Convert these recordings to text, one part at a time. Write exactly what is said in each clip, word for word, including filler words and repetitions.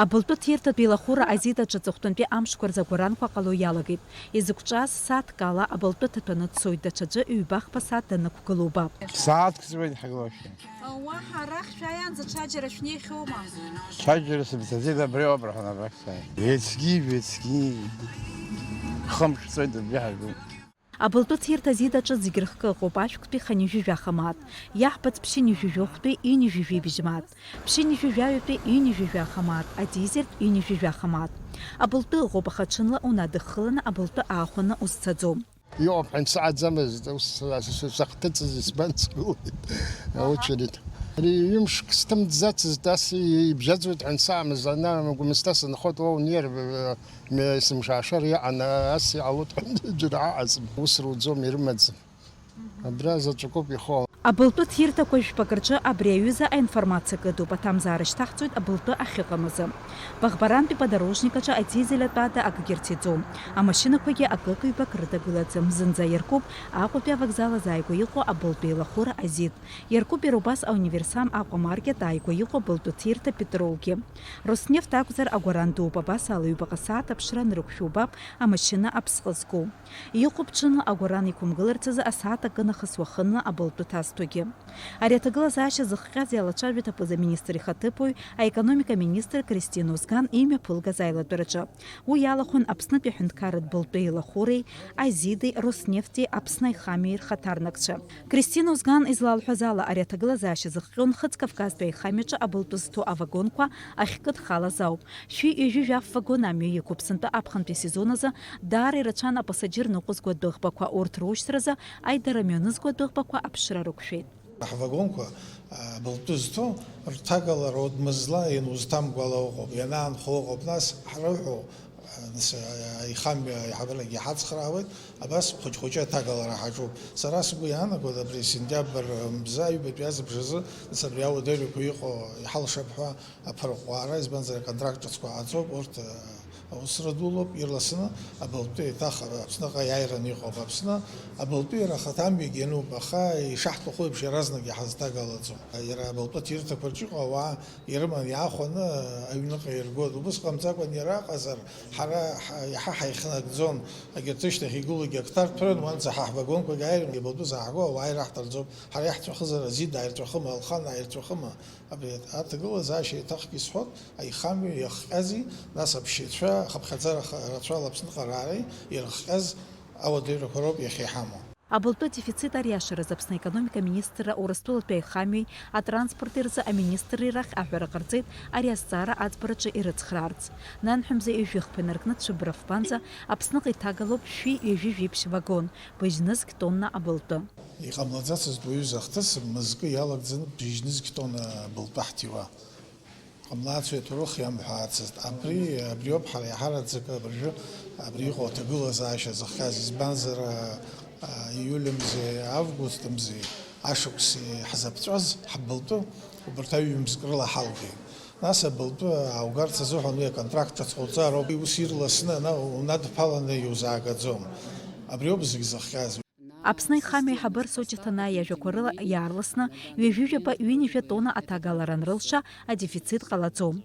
Абылтәы ҭирҭатә еилахәыра азит аҿы аҵыхәтәантәи амшқәа рзы агәаранқәа ҟало иалагеит. Изықәҿаз сааҭк ала абылтәы ҭаҭәаны дцоит, даҽаӡәы ҩбахԥа сааҭ данықәгылоу убап. Сааҭк ҵуеит ҳгылоушәа. Уаҳа арахь шәааиаанӡа ҽаџьара шәнеихьоума? Ҽаџьара сыбзазеит абри ауп рҳәан абрахь сааит. Ецгьы, ҩецгьы. Хымш ҵуеит абри ҳаргылоит. Абылтәы ҭирҭа азит аҿы зегь рыхкы ыҟоуп, ашәктәи хынҩажәи жәаха мааҭ, иаҳбац ԥшьынҩажәи жәохәтәи ҩынҩажәи жәибжь мааҭ, ԥшьынҩажәи жәаҩатәи ҩынҩажәи жәаха мааҭ, адизельтә ҩынҩажәи жәаха мааҭ. Абылтәы ыҟоуп, аха ҽынла унадыххыланы абылтәы аахәаны узцаӡом. Иҟоуп ҳәа сааӡамызт, ус сахҭыҵыз избан сгылеит аочередь. Ари ҩымшк сҭымӡацызт, ас ибжьаӡуеит ҳәа саамыз, ана Гәымсҭа сынхоит, уа унеир, Ме-, есымша ашара иҟан, ас иҟалоит ҳәа џьара аҟаӡам. Ус руӡом, ирымаӡам. Абра заҵәыкоуп ихоу. Абылтәы ҭирҭақәа жәпак рҿы абри аҩыза аинформациа кыдуп, аҭамзаара шьҭаҳҵоит абылтәы ахьыҟамызы. Баӷбарантәи подорожник аҿы адизель атәада акгьы рцәаӡом. Амашьынақәагьы акык-ҩбак рыдагылаӡам, зынӡа иаркуп Аҟәатәи авокзал азааигәа иҟоу абылтәы еилахәыра азит. Иаркуп иара убас ауниверсам Аҟәа маркет ааигәа иҟоу абылтәы ҭирҭа Петролгьы. Роснефт акәзар агәаран дууп, абас ала ҩбаҟа сааҭ аԥшра анрықәшәо убап амашьына аԥсҟы зку. Иҟоуп ҽынла агәаран иқәымгыларц азы асааҭ акы нахыс уахынла абылтәы ҭазҭәогьы. Ари аҭагылазаашьа зыхҟьаз иалацәажәеит аԥыза-министр ихаҭыԥуаҩ, аекономика министр Кристина Озган имҩаԥылгаз аилатәараҿы. Уи иалахәын Аԥснытәи аҳәынҭқарратә былтәы еилахәыреи, Азидеи, Роснефти, Аԥсны аихамҩеи рхаҭарнакцәа. Кристина Озган излалҳәаз ала, ари аҭагылазаашьа зыхҟьо Нхыҵ Кавказтәи аихамҩаҿы абылтәы зҭоу авагонқәа ахькыдхалаз ауп. Шәи ҩажәи жәаф вагон амҩа иқәуп. Сынтәа аԥхынтәи асезон азы даара ирацәан апасаџьыр ныҟәызго адәыӷбақәа, урҭ рушьҭразы аидара мҩанызго адәыӷбақәа аԥшра рықәшәеит. Ҳвагонқәа, а, былтәы зҭо, рҭагалара удмызла ианузҭамгәала ыҟоуп, ианаанхо ыҟоуп, нас ҳрыҳәо, а, нас, а, аихамҩа аиҳабырагьы иҳацхраауеит, абас хәыҷ-хәыҷы аҭагалара ҳаҿуп. Сара сгәы иаанагоит, абри сентиабр мза аҩбатәи азыбжазы, нас абри ауадаҩрақәа иҟоу иҳалшап ҳәа аԥырӷәӷәара, избанзар, аконтракт ҿыцқәа ҟаҵоуп, урҭ, а, аусура дулоуп, ирласны абылтәы еиҭах Аԥсныҟа иааираны иҟоуп. Аԥсны абылтәы иара ахаҭа амҩагьы иануп, аха ишаҳҭаху еиԥш иаразнак иҳазҭагалаӡом. Иара абылтәы ҭирҭақәа рҿы иҟоу ауаа ирыманы иаахәаны аҩныҟа иргоит. Убыс ҟамҵакәан иара аҟазар, ҳара ҳа-, иаҳа ҳаихнагӡон, егьырҭ рышьҭахь игылоугьы ак ҭарҭәрын, уанӡа ҳа ҳвагонқәагь ааирын, абылтәы зааҳго ауаа ираҳҭарӡом, ҳара иаҳҵәахызар, Азид ааирҵәахыма, Алхан ааирҵәахыма, абри аҭагылазаашьа еиҭахгьы исҳәоит, аихамҩа иахҟьази, нас аԥшьацәа, ахыԥхьаӡара ха-, рацәала Аԥсныҟа раареи ирыхҟьаз ауадаҩрақәа роуп иахьа иҳамоу. Абылтәы адефицит ариашараз Аԥсны аекономика аминистрра Урыстәылатәи аихамҩеи атранспорти рзы аминистрреи рахь аҳәара ҟарҵеит ари азҵаара аӡбараҿы ирыцхраарц. Нанҳәа мза ҩажәи хԥа инаркны Цәыббра фбанӡа Аԥсныҟа иҭагалоуп шәи ҩажәи жәиԥшь вагон, быжьнызқь тонна абылтәы. Иҟамлаӡацызт уаҩы захҭыс мызкы иалагӡаны быжьнызқь тонна былтәы ҳҭиуа. Ҟамлацәеи аҭоурых иамҳәаацызт. Абри, абриоуп ҳара иаҳараӡак абыржәы абри иҟоу аҭагылазаашьа зыхҟьаз, избанзар, а, июль мзи, август мзи ашықәси ҳзаԥҵәаз ҳбылтәы убарҭ аҩ-мзк рыла ҳалгеит. Нас абылтәы ааугарц азыҳәан уи аконтракт ҿыц ҟауҵароуп, ус ирласны ана-, унадԥаланы иузаагаӡом. Абриоуп зегь зыхҟьаз. Аԥсны аихамҩа аиҳабы Арсо Ҷыҭанаа иажәақәа рыла иаарласны ҩажәи жәаба ҩынҩажәа тонна аҭагалара анрылша, адефицит ҟалаӡом.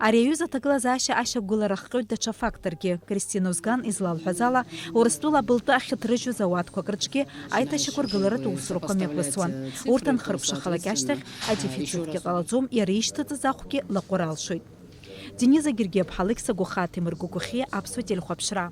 Ари аҩыза аҭагылазаашьа ашьақәгылара ахҟьоит даҽа факторкгьы. Кристина Озган излалҳәаз ала, Урыстәыла абылтәы ахьыҭрыжьуаз ауаткәак рҿгьы аиҭашьақәыргыларатә усурақәа мҩаԥысуан. Урҭ анхыркәшахалак ашьҭахь, адефицитгьы ҟалаӡом, иара ишьҭыҵыз ахәгьы лаҟәыр алшоит. Дениза Гергиаԥҳа, Алықьса Гәахаа, Ҭемыр Гәагәахьиа, Аԥсуа телехәаԥшра.